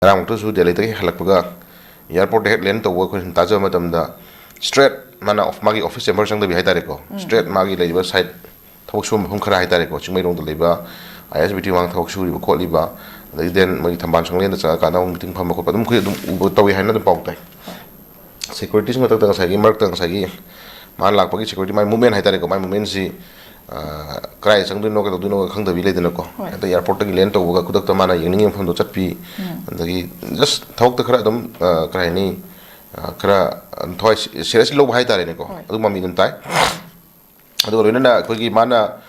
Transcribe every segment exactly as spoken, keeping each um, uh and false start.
ꯉꯔꯥꯡꯃꯨꯛꯇꯁꯨ ꯗꯦꯜꯂꯤꯗꯒꯤ ꯍꯜꯂꯛꯄꯒ ꯑꯦꯌꯥꯔꯄꯣꯔꯠꯇ ꯍꯦꯛ ꯂꯦꯟ ꯇꯧꯕ ꯑꯩꯈꯣꯏꯅ ꯇꯥꯖꯕ ꯃꯇꯝꯗ, ꯁ꯭ꯇ꯭ꯔꯦꯠ ꯃꯥꯅ ꯑꯣꯐ-, ꯃꯥꯒꯤ ꯑꯣꯐꯤꯁ ꯆꯦꯝꯕꯔ ꯆꯪꯗꯕꯤ ꯍꯥꯏꯇꯥꯔꯦꯀꯣ, ꯁ꯭ꯇ꯭ꯔꯦꯠ ꯃꯥꯒꯤ ꯂꯩꯔꯤꯕ ꯁꯥꯏꯠ ꯊꯕꯛ ꯁꯨꯕ ꯃꯐꯝ ꯈꯔ ꯍꯥꯏꯇꯥꯔꯦꯀꯣ, ꯆꯤꯡꯃꯩꯔꯣꯡꯗ ꯂꯩꯕ ꯑꯥꯏ ꯑꯦꯁ ꯕꯤ ꯇꯤ ꯃꯃꯥꯡ ꯊꯕꯛ ꯁꯨꯔꯤꯕ ꯈꯣꯠꯂꯤꯕ, ꯑꯗꯒꯤ ꯗꯦꯟ ꯃꯣꯏꯒꯤ ꯊꯝꯕꯥꯜ ꯁꯪꯂꯦꯟꯗ ꯆꯪꯉꯀꯥꯟꯗ ꯑꯃꯨꯛ ꯃꯤꯇꯤꯡ ꯐꯝꯕ ꯈꯣꯠꯄ ꯑꯗꯨꯝ ꯑꯩꯈꯣꯏ ꯑꯗꯨꯝ ꯎꯕ ꯇꯧꯏ ꯍꯥꯏꯅ ꯑꯗꯨꯝ ꯄꯥꯎ ꯇꯥꯏ꯫ ꯁꯦꯀ꯭ꯌꯨꯔꯤꯇꯤꯁ ꯃꯊꯛꯇ ꯉꯁꯥꯏꯒꯤ ꯃꯔꯛꯇ ꯉꯁꯥꯏꯒꯤ ꯃꯥꯅ ꯂꯥꯛꯄꯒꯤ ꯁꯦꯀ꯭ꯌꯨꯔꯤꯇꯤ, ꯃꯥꯏ ꯃꯨꯞꯃꯦꯟ ꯍꯥꯏꯇꯥꯔꯦꯀꯣ, ꯃꯥꯏ ꯃꯨꯞꯃꯦꯟꯁꯤ, ꯑ, ꯀꯗꯥꯏ ꯆꯪꯗꯣꯏꯅꯣ ꯀꯩꯗꯧꯗꯣꯏꯅꯣ ꯈꯪꯗꯕꯤ ꯂꯩꯗꯅꯀꯣ꯫ ꯍꯣꯏ꯫ ꯍꯦꯛꯇ ꯑꯦꯌꯥꯔꯄꯣꯔꯠꯇꯒꯤ ꯂꯦꯟ ꯇꯧꯕꯒ ꯈꯨꯗꯛꯇ ꯃꯥꯅ ꯌꯦꯡꯅꯤꯡꯉꯤꯕ ꯃꯐꯝꯗꯣ ꯆꯠꯄꯤ, ꯎꯝ꯫ ꯑꯗꯒꯤ ꯖꯁ ꯊꯕꯛꯇ ꯈꯔ ꯑꯗꯨꯝ, ꯑ, ꯀꯔꯤ ꯍꯥꯏꯅꯤ, ꯑ, ꯈꯔ ꯊꯋꯥꯏ ꯁꯤ-, ꯁꯤꯔꯤꯌꯁꯂꯤ ꯂꯧꯕ ꯍꯥꯏꯇꯥꯔꯦꯅꯦꯀꯣ꯫ ꯍꯣꯏ꯫ ꯑꯗꯨꯒꯨꯝꯕ ꯃꯤ ꯑꯗꯨꯝ ꯇꯥꯏ꯫ ꯑꯗꯨꯒ ꯂꯣꯏꯅꯅ ꯑꯩꯈꯣꯏꯒꯤ ꯃꯥꯅ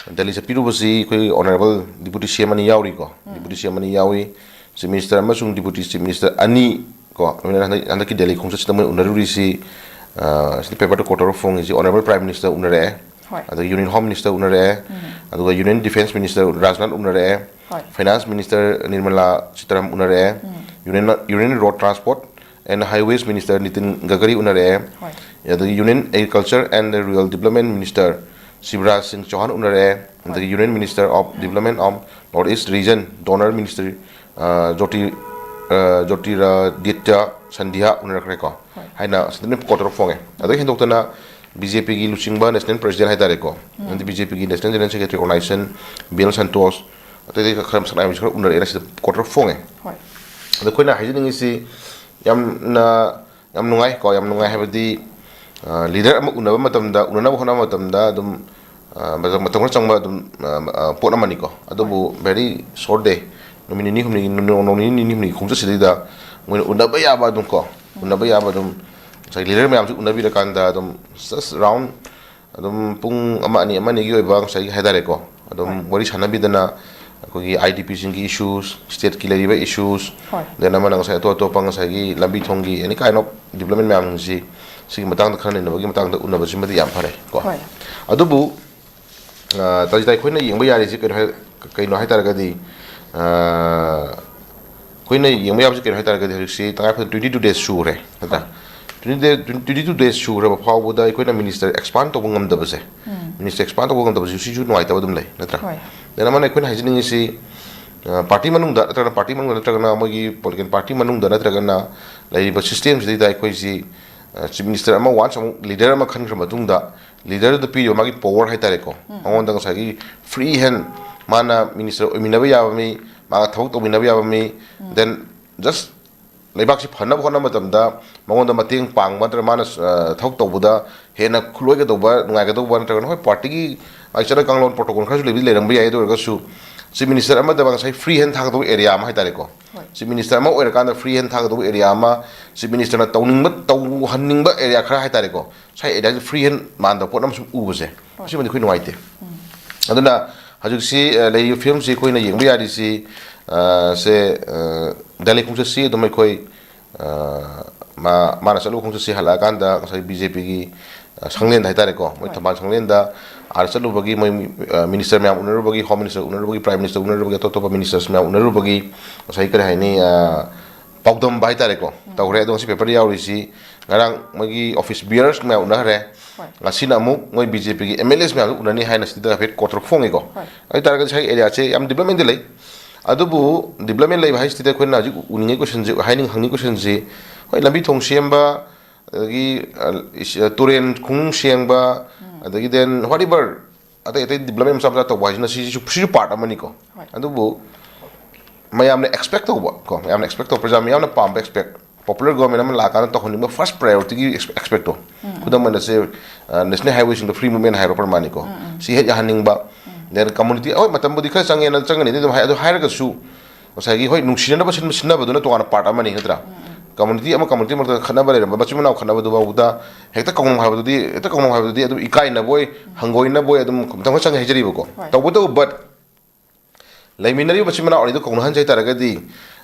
ꯗꯦꯜꯂꯤ ꯆꯠꯄꯤꯔꯨꯕꯁꯤ ꯑꯩꯈꯣꯏꯒꯤ ꯑꯣꯅꯔꯦꯕꯜ ꯗꯤꯄꯨꯇꯤ ꯁꯤ ꯑꯦꯝ ꯑꯅꯤ ꯌꯥꯎꯔꯤꯀꯣ, ꯎꯝ꯫ ꯗꯤꯄꯨꯇꯤ ꯁꯤ ꯑꯦꯝ ꯑꯅꯤ ꯌꯥꯎꯏ, ꯆꯤꯐ ꯃꯤꯅꯤꯁꯇꯔ ꯑꯃꯁꯨꯡ ꯗꯤꯄꯨꯇꯤ ꯆꯤꯐ ꯃꯤꯅꯤꯁꯇꯔ ꯑꯅꯤ ꯀꯣ, ꯂꯣꯏꯅꯅ ꯍꯟꯗꯛ, ꯍꯟꯗꯛꯀꯤ ꯗꯦꯜꯂꯤ ꯈꯣꯡꯆꯠꯁꯤꯗ ꯃꯣꯏ ꯎꯅꯔꯨꯔꯤꯁꯤ, ꯑ, ꯁꯤꯗ ꯄꯦꯄꯔꯗ ꯀꯣꯠ ꯇꯧꯔꯒ ꯐꯣꯡꯉꯤꯁꯤ ꯑꯣꯅꯔꯦꯕꯜ ꯄ꯭ꯔꯥꯏꯝ ꯃꯤꯅꯤꯁꯇꯔ ꯎꯅꯔꯛꯑꯦ, ꯍꯣꯏ꯫ ꯑꯗꯒꯤ ꯌꯨꯅꯤꯌꯟ ꯍꯣꯝ ꯃꯤꯅꯤꯁꯇꯔ ꯎꯅꯔꯛꯑꯦ, ꯎꯝ꯫ ꯑꯗꯨꯒ ꯌꯨꯅꯤꯌꯟ ꯗꯤꯐꯦꯟꯁ ꯃꯤꯅꯤꯁꯇꯔ ꯔꯥꯖꯅꯥꯊ ꯎꯅꯔꯛꯑꯦ, ꯍꯣꯏ꯫ ꯐꯥꯏꯅꯥꯟꯁ ꯃꯤꯅꯤꯁꯇꯔ ꯅꯤꯔꯃꯂꯥ ꯁꯤꯇꯥꯔꯥꯃꯟ ꯎꯅꯔꯛꯑꯦ, ꯎꯝ꯫ Union, union road transport and Highways Minister Nitin Gadkari ꯎꯅꯔꯛꯑꯦ꯫ ꯍꯣꯏ꯫ ꯑꯗꯒꯤ Union Agriculture and Rural Development Minister Shivraj ꯁꯤꯡ ꯆꯧꯍꯥꯟ ꯎꯅꯔꯛꯑꯦ꯫ ꯍꯣꯏ꯫ ꯑꯗꯒꯤ Union Minister of Development of North East Region, DoNER Minister, ꯑ, ꯖꯣꯇꯤ-, ꯑ, ꯖꯣꯇꯤꯔꯥꯗꯤꯇ꯭ꯌ ꯁꯟꯙꯤꯌꯥ ꯎꯅꯔꯛꯈ꯭ꯔꯦꯀꯣ꯫ ꯍꯣꯏ꯫ ꯍꯥꯏꯅ ꯁꯤꯗ ꯂꯣꯏ ꯀꯣꯠ ꯇꯧꯔ ꯐꯣꯡꯉꯦ꯫ ꯑꯗꯒꯤ ꯍꯦꯟꯗꯣꯛꯇꯅ ꯕꯤ ꯖꯦ ꯄꯤꯒꯤ ꯂꯨꯆꯤꯡꯕ ꯅꯦꯁꯅꯦꯜ ꯄ꯭ꯔꯦꯁꯤꯗꯦꯟ ꯍꯥꯏꯇꯥꯔꯦꯀꯣ꯫ ꯎꯝ꯫ ꯑꯗꯤ ꯕꯤ ꯖꯦ ꯄꯤꯒꯤ national general secretary organisation B L Santosh, ꯑꯇꯩ ꯑꯇꯩ ꯈꯔ ꯃꯁꯛ ꯅꯥꯏꯕꯁꯨ ꯈꯔ ꯎꯅꯔꯛꯑꯦꯅ ꯁꯤꯗ ꯀꯣꯠ ꯇꯧꯔ ꯐꯣꯡꯉꯦ꯫ ꯍꯣꯏ꯫ ꯑꯗꯣ ꯑꯩꯈꯣꯏꯅ ꯍꯥꯏꯖꯅꯤꯡꯉꯤꯁꯤ ꯌꯥꯝꯅ ꯌꯥꯝ ꯅꯨꯡꯉꯥꯏ ꯀꯣ, ꯌꯥꯝ ꯅꯨꯡꯉꯥꯏ ꯍꯥꯏꯕꯗꯤ, ꯑ, ꯂꯤꯗꯔ ꯑꯃ ꯎꯅꯕ ꯃꯇꯝꯗ, ꯎꯅꯅꯕ ꯍꯣꯠꯅꯕ ꯃꯇꯝꯗ ꯑꯗꯨꯝ, ꯑ, ꯃꯇꯝ, ꯃꯇꯝ ꯈꯔ ꯆꯪꯕ ꯑꯗꯨꯝ, ꯑ, ꯑ, ꯄꯣꯠ ꯑꯃꯅꯤꯀꯣ꯫ ꯑꯗꯨꯕꯨ ꯍꯣꯏ꯫ Very short day, ꯅꯨꯃꯤꯠ ꯅꯤꯅꯤ ꯍꯨꯝꯅꯤ, ꯅꯣꯡ ꯅꯤꯅꯤ, ꯅꯤꯅꯤ ꯍꯨꯝꯅꯤ ꯈꯣꯡꯆꯠꯁꯤꯗꯩꯗ ꯃꯣꯏꯅ ꯎꯅꯕ ꯌꯥꯕ ꯑꯗꯨꯝ ꯀꯣ, ꯎꯝ꯫ ꯎꯅꯕ ꯌꯥꯕ ꯑꯗꯨꯝ ꯉꯁꯥꯏ ꯂꯤꯗꯔ ꯃꯌꯥꯝꯁꯤ ꯎꯅꯕꯤꯔꯀꯥꯟꯗ ꯑꯗꯨꯝ just round ꯑꯗꯨꯝ ꯄꯨꯡ ꯑꯃ ꯑꯅꯤ, ꯑꯃ ꯑꯅꯤꯒꯤ ꯑꯣꯏꯕ ꯉꯁꯥꯏꯒꯤ ꯍꯥꯏꯇꯥꯔꯦꯀꯣ, ꯑꯗꯨꯝ ꯍꯣꯏ꯫ ꯋꯥꯔꯤ ꯁꯥꯟꯅꯕꯤꯗꯅ ꯑꯩꯈꯣꯏꯒꯤ ꯑꯥꯏ ꯗꯤ ꯄꯤꯁꯤꯡꯒꯤ ꯏꯁꯨꯁ, ꯁ꯭ꯇꯦꯠꯀꯤ ꯂꯩꯔꯤꯕ ꯏꯁꯨꯁ, ꯍꯣꯏ꯫ Then ꯑꯃꯅ ꯉꯁꯥꯏ ꯑꯇꯣꯞ ꯑꯇꯣꯞꯄ ꯉꯁꯥꯏꯒꯤ ꯂꯝꯕꯤ ꯊꯣꯡꯒꯤ any kind of development ꯃꯌꯥꯝꯁꯤ, ꯁꯤꯒꯤ ꯃꯇꯥꯡꯗ ꯈꯟꯅ ꯅꯩꯅꯕꯒꯤ ꯃꯇꯥꯡꯗ ꯎꯅꯕꯁꯤꯃꯗꯤ ꯌꯥꯝ ꯐꯔꯦ ꯀꯣ꯫ ꯍꯣꯏ꯫ ꯑꯗꯨꯕꯨ, ꯑ, ꯇꯥꯖꯤꯇꯥ, ꯑꯩꯈꯣꯏꯅ ꯌꯦꯡꯕ ꯌꯥꯔꯤꯁꯤ ꯀꯩꯅꯣ ꯍꯥꯏ-, ꯀꯩꯅꯣ ꯍꯥꯏ ꯇꯥꯔꯒꯗꯤ, ꯑ, ꯑꯩꯈꯣꯏꯅ ꯌꯦꯡꯕ ꯌꯥꯕꯁꯤ ꯀꯩꯅꯣ ꯍꯥꯏ ꯇꯥꯔꯒꯗꯤ ꯍꯧꯖꯤꯛꯁꯤ ꯇꯉꯥꯏ ꯐꯗꯅ twenty two days ꯁꯨꯔꯦ, ꯅꯠꯇ꯭ꯔꯥ? ꯍꯣꯏ꯫ Twenty day, twenty two days ꯁꯨꯔꯕ ꯐꯥꯎꯕꯗ ꯑꯩꯈꯣꯏꯅ ꯃꯤꯅꯤꯁꯇꯔ ꯑꯦꯛꯁꯄꯥꯟ ꯇꯧꯕ ꯉꯝꯗꯕꯁꯦ, ꯎꯝ꯫ ꯃꯤꯅꯤꯁꯇꯔ ꯑꯦꯛꯁꯄꯥꯟ ꯇꯧꯕ ꯉꯝꯗꯕꯁꯦ ꯁꯤꯁꯨ ꯅꯨꯡꯉꯥꯏꯇꯕ ꯑꯗꯨꯝ ꯂꯩ, ꯅꯠꯇ꯭ꯔꯥ? ꯍꯣꯏ꯫ Then ꯑꯃꯅ ꯑꯩꯈꯣꯏꯅ ꯍꯥꯏꯖꯅꯤꯡꯉꯤꯁꯤ, ꯄꯥꯔꯇꯤ ꯃꯅꯨꯡꯗ ꯅꯠꯇ꯭ꯔꯒꯅ ꯄꯥꯔꯇꯤ ꯃꯅꯨꯡꯗ ꯅꯠꯇ꯭ꯔꯒꯅ ꯃꯣꯏꯒꯤ ꯄꯣꯂꯤꯇꯤꯀꯦꯜ ꯄꯥꯔꯇꯤ ꯃꯅꯨꯡꯗ ꯅꯠꯇ꯭ꯔꯒꯅ ꯂꯩꯔꯤꯕ ꯁꯤꯁꯇꯦꯝꯁꯤꯗꯩꯗ ꯑꯩꯈꯣꯏꯁꯤ ꯆꯤꯐ ꯃꯤꯅꯤꯁꯇꯔ ꯑꯃ ꯋꯥꯟꯁ ꯑꯃꯨꯛ ꯂꯤꯗꯔ ꯑꯃ ꯈꯟꯈ꯭ꯔ ꯃꯇꯨꯡꯗ ꯂꯤꯗꯔꯗꯨꯗ ꯄꯤꯔꯤꯕ ꯃꯥꯒꯤ ꯄꯋꯥꯔ ꯍꯥꯏꯇꯥꯔꯦꯀꯣ, ꯃꯉꯣꯟꯗ ꯉꯁꯥꯏꯒꯤ ꯐ꯭ꯔꯤ ꯍꯦꯟ, ꯃꯥꯅ ꯃꯤꯅꯤꯁꯇꯔ ꯑꯣꯏꯃꯤꯟꯅꯕ ꯌꯥꯕ ꯃꯤ, ꯃꯥꯒ ꯊꯕꯛ ꯇꯧꯃꯤꯟꯅꯕ ꯌꯥꯕ ꯃꯤ, ꯗꯦꯟ ꯖꯁ ꯂꯩꯕꯥꯛꯁꯤ ꯐꯅꯕ ꯍꯣꯠꯅꯕ ꯃꯇꯝꯗ ꯃꯉꯣꯟꯗ ꯃꯇꯦꯡ ꯄꯥꯡꯕ ꯅꯠꯇ꯭ꯔꯒ ꯃꯥꯅ ꯊꯕꯛ ꯇꯧꯕꯗ ꯍꯦꯟꯅ ꯈꯨꯠꯂꯣꯏꯒꯗꯧꯕ, ꯅꯨꯡꯉꯥꯏꯒꯗꯧꯕ, ꯅꯠꯇ꯭ꯔꯒꯅ ꯍꯣꯏ ꯄꯥꯔꯇꯤꯒꯤ ꯃꯥꯒꯤ ꯆꯠꯅ ꯀꯥꯡꯂꯣꯟ ꯄ꯭ꯔꯣꯇꯣꯀꯣꯜ ꯈꯔꯁꯨ ꯂꯩꯕꯗꯤ ꯂꯩꯔꯝꯕ ꯌꯥꯏ꯫ ꯑꯗꯨ ꯑꯣꯏꯔꯒꯁꯨ ꯆꯤꯐ ꯃꯤꯅꯤꯁꯇꯔ ꯑꯃꯗ ꯉꯁꯥꯏ ꯐ꯭ꯔꯤ ꯍꯦꯟ ꯊꯥꯒꯗꯧꯕ ꯑꯦꯔꯤꯌꯥ ꯑꯃ ꯍꯥꯏꯇꯥꯔꯦꯀꯣ, ꯆꯤꯐ ꯃꯤꯅꯤꯁꯇꯔ ꯑꯃ ꯑꯣꯏꯔꯀꯥꯟꯗ ꯐ꯭ꯔꯤ ꯍꯦꯟ ꯊꯥꯒꯗꯧꯕ ꯑꯦꯔꯤꯌꯥ ꯑꯃ, ꯆꯤꯐ ꯃꯤꯅꯤꯁꯇꯔꯅ ꯇꯧꯅꯤꯡꯕ ꯇꯧꯍꯟꯅꯤꯡꯕ ꯑꯦꯔꯤꯌꯥ ꯈꯔ ꯍꯥꯏꯇꯥꯔꯦꯀꯣ, ꯁ꯭ꯋꯥꯏ ꯑꯦꯔꯤꯌꯥꯁꯤ ꯐ꯭ꯔꯤ ꯍꯦꯟ ꯃꯥꯟꯗꯕ ꯄꯣꯠ ꯑꯃ ꯁꯨꯝ ꯎꯕꯁꯦ, ꯑꯁꯤꯃꯗꯤ ꯑꯩꯈꯣꯏ ꯅꯨꯡꯉꯥꯏꯇꯦ꯫ ꯑꯗꯨꯅ ꯍꯧꯖꯤꯛꯁꯤ ꯂꯩꯔꯤꯕ ꯐꯤꯕꯝꯁꯤ ꯑꯩꯈꯣꯏꯅ ꯌꯦꯡꯕ ꯌꯥꯔꯤꯁꯤ, ꯁꯦ, ꯗꯦꯜꯂꯤ ꯈꯣꯡꯆꯠꯁꯤ ꯑꯗꯨꯝ ꯑꯩꯈꯣꯏ ꯃꯥ ꯃꯥꯅ ꯆꯠꯂꯨꯕ ꯈꯣꯡꯆꯠꯁꯤ ꯍꯜꯂꯛꯑꯀꯥꯟꯗ ꯉꯁꯥꯏ ꯕꯤ ꯖꯦ ꯄꯤꯒꯤ ꯁꯪꯂꯦꯟꯗ ꯍꯥꯏꯇꯥꯔꯦꯀꯣ, ꯃꯣꯏ ꯊꯝꯕꯥꯜ ꯁꯪꯂꯦꯟꯗ ꯑꯥꯗ ꯆꯠꯂꯨꯕꯒꯤ ꯃꯣꯏ ꯃꯤꯅꯤꯁꯇꯔ ꯃꯌꯥꯝ ꯎꯅꯔꯨꯕꯒꯤ, ꯍꯣꯝ ꯃꯤꯅꯤꯁꯇꯔ ꯎꯅꯔꯨꯕꯒꯤ, ꯄ꯭ꯔꯥꯏꯝ ꯃꯤꯅꯤꯁꯇꯔ ꯎꯅꯔꯨꯕꯒꯤ, ꯑꯇꯣꯞ ꯑꯇꯣꯞꯄ ꯃꯤꯅꯤꯁꯇꯔꯁ ꯃꯌꯥꯝ ꯎꯅꯔꯨꯕꯒꯤ ꯉꯁꯥꯏ ꯀꯔꯤ ꯍꯥꯏꯅꯤ, ꯄꯥꯎꯗꯝꯕ ꯍꯥꯏꯇꯥꯔꯦꯀꯣ, ꯇꯧꯈ꯭ꯔꯦ꯫ ꯑꯗꯣ ꯉꯁꯤ ꯄꯦꯄꯔꯗ ꯌꯥꯎꯔꯤꯁꯤ ꯉꯔꯥꯡ ꯃꯣꯏꯒꯤ ꯑꯣꯐꯤꯁ ꯕꯤꯌꯔꯁ ꯃꯌꯥꯝ ꯎꯅꯈ꯭ꯔꯦ꯫ ꯉꯁꯤꯅ ꯑꯃꯨꯛ ꯃꯣꯏ ꯕꯤ ꯖꯦ ꯄꯤꯒꯤ ꯑꯦꯝ ꯑꯦꯜ ꯑꯦꯁ ꯃꯌꯥꯝꯗꯨ ꯎꯅꯅꯤ ꯍꯥꯏꯅ ꯁꯤꯗ ꯍꯥꯏꯐꯦꯠ ꯀꯣꯇ꯭ꯔ ꯐꯣꯡꯉꯤꯀꯣ꯫ ꯑꯗꯨ ꯑꯣꯏꯇꯥꯔꯒꯗꯤ ꯉꯁꯥꯏꯒꯤ ꯑꯦꯔꯤꯌꯥꯁꯦ ꯌꯥꯝ ꯗꯤꯕꯂꯞꯃꯦꯟꯗꯤ ꯂꯩ꯫ ꯑꯗꯨꯕꯨ ꯗꯤꯕꯂꯞꯃꯦꯟ ꯂꯩꯕ ꯍꯥꯏꯁꯤꯗ ꯑꯩꯈꯣꯏꯅ ꯍꯧꯖꯤꯛ ꯎꯅꯤꯡꯉꯤ ꯀꯣꯏꯁꯟꯁꯤ, ꯍꯥꯏꯅꯤꯡ ꯍꯪꯅꯤꯡ ꯀꯣꯏꯁꯟꯁꯤ, ꯍꯣꯏ, ꯂꯝꯕꯤ ꯊꯣꯡ ꯁꯦꯝꯕ, ꯑꯗꯒꯤ ꯇꯨꯔꯦꯟ ꯈꯣꯡꯅꯨꯡ ꯁꯦꯡꯕ, ꯑꯗꯒꯤ ꯗꯦꯟ ꯋꯥꯠ ꯑꯦꯕꯔ ꯑꯇꯩ ꯑꯇꯩ ꯗꯤꯕꯂꯞꯃꯦꯟ ꯃꯆꯥ ꯃꯆꯥ ꯇꯧꯕ ꯍꯥꯏꯁꯤꯅ ꯁꯤꯁꯨ ꯁꯤꯁꯨ ꯄꯥꯔꯠ ꯑꯃꯅꯤꯀꯣ꯫ ꯑꯗꯨꯕꯨ ꯃꯌꯥꯝꯅ ꯑꯦꯛꯁꯄꯦꯛ ꯇꯧꯕ ꯀꯣ, ꯃꯌꯥꯝꯅ ꯑꯦꯛꯁꯄꯦꯛ ꯇꯧꯕ, ꯄ꯭ꯔꯖꯥ ꯃꯌꯥꯝꯅ ꯄꯥꯝꯕ ꯑꯦꯛꯁꯄꯦꯛ, ꯄꯣꯄꯨꯂꯔ ꯒꯣꯔꯃꯦꯟ ꯑꯃ ꯂꯥꯛꯑꯀꯥꯟꯗ ꯇꯧꯍꯟꯅꯤꯡꯕ ꯐꯥꯔꯁ ꯄ꯭ꯔꯥꯏꯌꯣꯔꯤꯇꯤꯒꯤ ꯑꯦꯛꯁꯄꯦꯛꯇꯣ, ꯈꯨꯗꯝ ꯑꯣꯏꯅ ꯁꯦ, ꯅꯦꯁꯅꯦꯜ ꯍꯥꯏꯋꯦꯁꯤꯡꯗꯣ ꯐ꯭ꯔꯤ ꯃꯨꯞꯃꯦꯟ ꯍꯥꯏꯔꯣ ꯄ꯭ꯔꯃꯥꯅꯤꯀꯣ, ꯁꯤ ꯍꯦꯛ ꯌꯥꯍꯟꯅꯤꯡꯕ꯫ ꯗꯦꯟ ꯀꯝꯃꯨꯅꯤꯇꯤ, ꯍꯣꯏ, ꯃꯇꯝꯕꯨꯗꯤ ꯈꯔ ꯆꯪꯉꯦꯅ ꯆꯪꯒꯅꯤ, ꯑꯗꯨ ꯍꯥꯏ-, ꯑꯗꯨ ꯍꯥꯏꯔꯒꯁꯨ ꯉꯁꯥꯏꯒꯤ, ꯍꯣꯏ, ꯅꯨꯡꯁꯤꯅꯅꯕ ꯁꯤꯟꯕ ꯁꯤꯟꯅꯕꯗꯨꯅ ꯇꯣꯉꯥꯟꯅ ꯄꯥꯔꯠ ꯑꯃꯅꯤ, ꯅꯠꯇ꯭ꯔꯥ? ꯀꯝꯃꯨꯅꯤꯇꯤ ꯑꯃ ꯀꯝꯃꯨꯅꯤꯇꯤ ꯃꯔꯛꯇ ꯈꯠꯅꯕ ꯂꯩꯔꯝꯕ, ꯃꯆꯤꯟ ꯃꯅꯥꯎ ꯈꯠꯅꯕꯗꯨ ꯐꯥꯎꯕꯗ ꯍꯦꯛꯇ ꯀꯧꯅꯧ ꯍꯥꯏꯕꯗꯨꯗꯤ, ꯍꯦꯛꯇ ꯀꯧꯅꯧ ꯍꯥꯏꯕꯗꯨꯗꯤ ꯑꯗꯨꯝ ꯏꯀꯥꯏꯅꯕꯣꯏ, ꯍꯪꯒꯣꯏꯅꯕꯣꯏ ꯑꯗꯨꯝ ꯃꯇꯝ ꯈꯔ ꯆꯪꯉꯦ ꯍꯥꯏꯖꯔꯤꯕꯀꯣ꯫ ꯇꯧꯕꯇꯕꯨ, ꯕꯠ ꯂꯩꯃꯤꯟꯅꯔꯤꯕ ꯃꯆꯤꯟ ꯃꯅꯥꯎ ꯑꯅꯤꯗꯨ ꯀꯧꯅꯍꯟꯁꯦ ꯍꯥꯏꯇꯥꯔꯒꯗꯤ,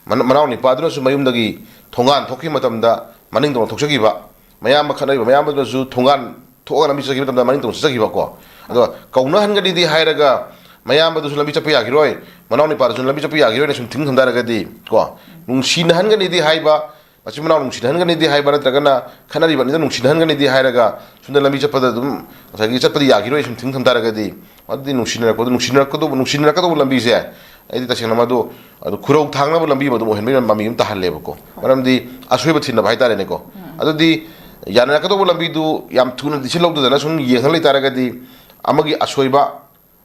ꯃꯅ-, ꯃꯅꯥꯎ ꯅꯤꯄꯥꯗꯨꯅꯁꯨ ꯃꯌꯨꯝꯗꯒꯤ ꯊꯣꯡꯒꯥꯟ ꯊꯣꯛꯈꯤꯕ ꯃꯇꯝꯗ ꯃꯅꯤꯡ ꯇꯧꯅ ꯊꯣꯛꯆꯈꯤꯕ, ꯃꯌꯥꯝꯕ ꯈꯠꯅꯔꯤꯕ ꯃꯌꯥꯝꯕꯗꯨꯅꯁꯨ ꯊꯣꯡꯒꯥꯟ ꯊꯣꯛꯑꯒ ꯂꯝꯕꯤ ꯆꯠꯈꯤꯕ ꯃꯇꯝꯗ ꯃꯅꯤꯡ ꯇꯧꯅ ꯆꯠꯆꯈꯤꯕꯀꯣ꯫ ꯑꯗꯣ ꯀꯧꯅꯍꯟꯒꯅꯤꯗꯤ ꯍꯥꯏꯔꯒ ꯃꯌꯥꯝꯕꯗꯨꯁꯨ ꯂꯝꯕꯤ ꯆꯠꯄ ꯌꯥꯈꯤꯔꯣꯏ, ꯃꯅꯥꯎ ꯅꯤꯄꯥꯗꯨꯁꯨ ꯂꯝꯕꯤ ꯆꯠꯄ ꯌꯥꯈꯤꯔꯣꯏꯅ ꯁꯨꯝ ꯊꯤꯡ ꯊꯝ ꯇꯥꯔꯒꯗꯤ ꯀꯣ, ꯅꯨꯡꯁꯤꯅꯍꯟꯒꯅꯤꯗꯤ ꯍꯥꯏꯕ, ꯃꯆꯤꯟ ꯃꯅꯥꯎ ꯅꯨꯡꯁꯤꯅꯍꯟꯒꯅꯤꯗꯤ ꯍꯥꯏꯕ ꯅꯠꯇ꯭ꯔꯒꯅ ꯈꯠꯅꯔꯤꯕ ꯑꯅꯤꯗꯣ ꯅꯨꯡꯁꯤꯅꯍꯟꯒꯅꯤꯗꯤ ꯍꯥꯏꯔꯒ ꯁꯣꯝꯗ ꯂꯝꯕꯤ ꯆꯠꯄꯗ ꯑꯗꯨꯝ ꯉꯁꯥꯏꯒꯤ ꯆꯠꯄꯗꯤ ꯌꯥꯈꯤꯔꯣꯏ ꯁꯨꯝ ꯊꯤꯡ ꯊꯝ ꯇꯥꯔꯒꯗꯤ, ꯑꯗꯨꯗꯤ ꯅꯨꯡꯁꯤꯅꯔꯛꯄꯗꯣ, ꯅꯨꯡꯁꯤꯅꯔꯛꯀꯗꯧꯕ, ꯅꯨꯡꯁꯤꯅꯔꯛꯀꯗꯧꯕ ꯂꯝꯕꯤꯁꯦ ꯑꯩꯗꯤ ꯇꯁꯦꯡꯅ ꯃꯗꯨ, ꯑꯗꯨ ꯈꯨꯔꯧ ꯊꯥꯡꯅꯕ ꯂꯝꯕꯤ ꯑꯃ ꯑꯗꯨꯝ ꯑꯣꯏꯍꯟꯕꯒꯤ ꯃꯃꯤ ꯑꯃ ꯇꯥꯍꯜꯂꯦꯕꯀꯣ꯫ ꯃꯔꯝꯗꯤ ꯑꯁꯣꯏꯕ ꯊꯤꯅꯕ ꯍꯥꯏꯇꯥꯔꯦꯅꯦꯀꯣ꯫ ꯑꯗꯨꯗꯤ ꯌꯥꯅꯔꯛꯀꯗꯧꯕ ꯂꯝꯕꯤꯗꯨ ꯌꯥꯝ ꯊꯨꯅꯗꯤ ꯁꯤꯜꯍꯧꯗꯗꯅ ꯁꯨꯝ ꯌꯦꯡꯍꯜ ꯂꯩꯇꯥꯔꯒꯗꯤ, ꯑꯃꯒꯤ ꯑꯁꯣꯏꯕ,